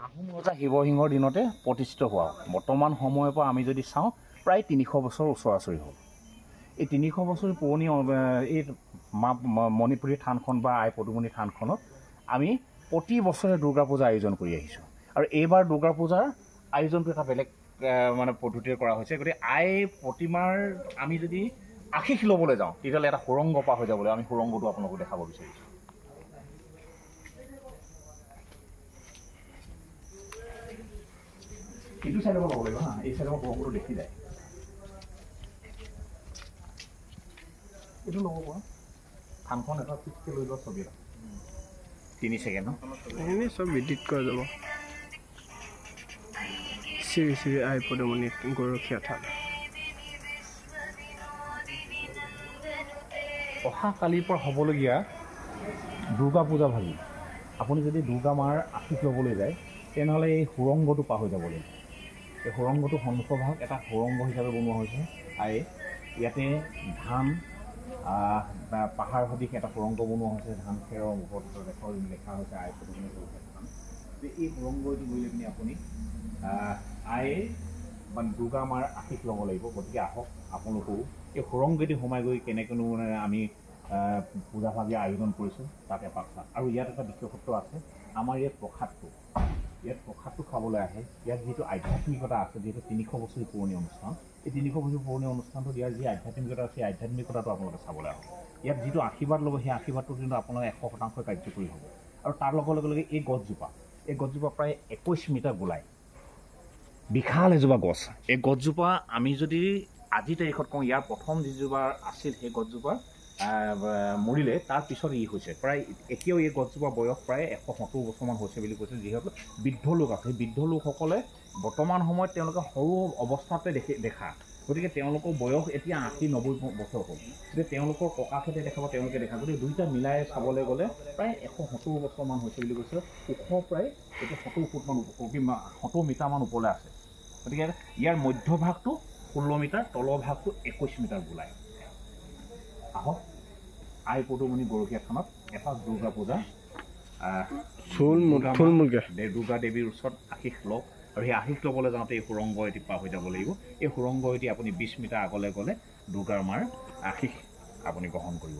আহোম ৰজা শিৱসিংহৰ দিনতে প্ৰতিষ্ঠিত হোৱা। বৰ্তমান সময়ৰ পৰা আমি যদি চাওঁ প্ৰায় 300 বছৰ ওচৰা-ওচৰি হ'ল। এই 300 বছৰ পুৰণি এই মা মণিপুৰী থানখন বা আই পদুমণি থানখনত আমি প্ৰতি বছৰে দুৰ্গা পূজা আয়োজন কৰি আহিছোঁ। আৰু এইবাৰ দুৰ্গা পূজাৰ আয়োজনটো এটা বেলেগ মানে পদ্ধতিৰে কৰা হৈছে। গতিকে আই প্ৰতিমাৰ আমি যদি আশীষ ল'বলৈ যাওঁ তেতিয়াহ'লে এটা সুৰংগ পাৰ হৈ যাবলৈ, আমি সুৰংগটো আপোনালোকক দেখাব বিচাৰিছোঁ। এইটো চাইডৰ পৰা ল'ব লাগিব হা, এই চাইডৰ পৰা সুৰংগটো দেখি যায়। এইটো ল'ব পৰা থানখন এটা ফিক্সকৈ লৈ লোৱা ছবি এটা 3 ছেকেণ্ড ন, সেইখিনি চব এডিট কৰা যাব। শ্ৰী শ্ৰী আই পদুমণি গৰখীয়া থান। অহা কালিৰ পৰা হ'বলগীয়া দুৰ্গা পূজা ভাগি আপুনি যদি দুৰ্গা মাৰ আশীষ ল'বলৈ যায় তেনেহ'লে এই সুৰংগটো পাৰ হৈ যাব লাগিব। এই সুৰংগটোৰ সন্মুখৰ ভাগ এটা সুৰংগ হিচাপে বনোৱা হৈছে। আই ইয়াতে ধান পাহাৰ সদৃশ এটা সুৰংগ বনোৱা হৈছে। ধান খেৰৰ ওপৰত লেখা হৈছে আই পদুমণি গৰখীয়া থান। এই সুৰংগটো গৈ পিনি আপুনি আই বা দুৰ্গা মাৰ আশীষ ল'ব লাগিব। গতিকে আহক আপোনালোকেও এই সুৰংগেদি সোমাই গৈ কেনেকৈনো মানে আমি পূজা ভাগি আয়োজন কৰিছোঁ তাত এপাক চাওক। আৰু ইয়াত এটা বিশেষত্ব আছে, আমাৰ ইয়াত প্ৰসাদটো খাবলৈ আহে। ইয়াত যিটো আধ্যাত্মিকতা আছে, যিহেতু 300 বছৰ পুৰণি অনুষ্ঠান, এই 300 বছৰ পুৰণি অনুষ্ঠানটোত ইয়াৰ যি আধ্যাত্মিকতা আছে, সেই আধ্যাত্মিকতাটো আপোনালোকে চাবলৈ আহক। ইয়াত যিটো আশীৰ্বাদ ল'ব সেই আশীৰ্বাদটো কিন্তু আপোনালোকে 100% কাৰ্যকৰী হ'ব। আৰু তাৰ লগে লগে এই গছজোপা প্ৰায় 21 মিটাৰ গোলাই বিশাল এজোপা গছ। এই গছজোপা আমি যদি আজিৰ তাৰিখত কওঁ, ইয়াৰ প্ৰথম যিজোপা আছিল সেই গছজোপা মৰিলে, তাৰপিছত ই হৈছে প্ৰায় এতিয়াও এই গছজোপা বয়স প্ৰায় 170 বছৰমান হৈছে বুলি কৈছে। যিহেতু বৃদ্ধ লোক আছে, সেই বৃদ্ধ লোকসকলে বৰ্তমান সময়ত তেওঁলোকে সৰু অৱস্থাতে দেখা, গতিকে তেওঁলোকৰ বয়স এতিয়া 80-90 বছৰ হ'ল। গতিকে তেওঁলোকৰ ককাকহঁতে দেখাব, তেওঁলোকে দেখা, গতিকে দুইটা মিলাই চাবলৈ গ'লে প্ৰায় 170 বছৰমান হৈছে বুলি কৈছে। ওখ প্ৰায় এতিয়া 70 ফুটমান, 70 মিটাৰমান ওপৰলৈ আছে। গতিকে ইয়াৰ মধ্যভাগটো 16 মিটাৰ, তলৰ ভাগটো 21 মিটাৰ গোলাই। আহক আই পদুমণি গৰখীয়া থানত এপাক দুৰ্গা পূজা দুৰ্গা দেৱীৰ ওচৰত আশীষ লওক। আৰু সেই আশীষ ল'বলৈ যাওঁতে এই সুৰংগ এটি পাৰ হৈ যাব লাগিব। এই সুৰংগ এটি আপুনি 20 মিটাৰ আগলৈ গ'লে দুৰ্গাৰ মাৰ আশীষ আপুনি গ্ৰহণ কৰিব।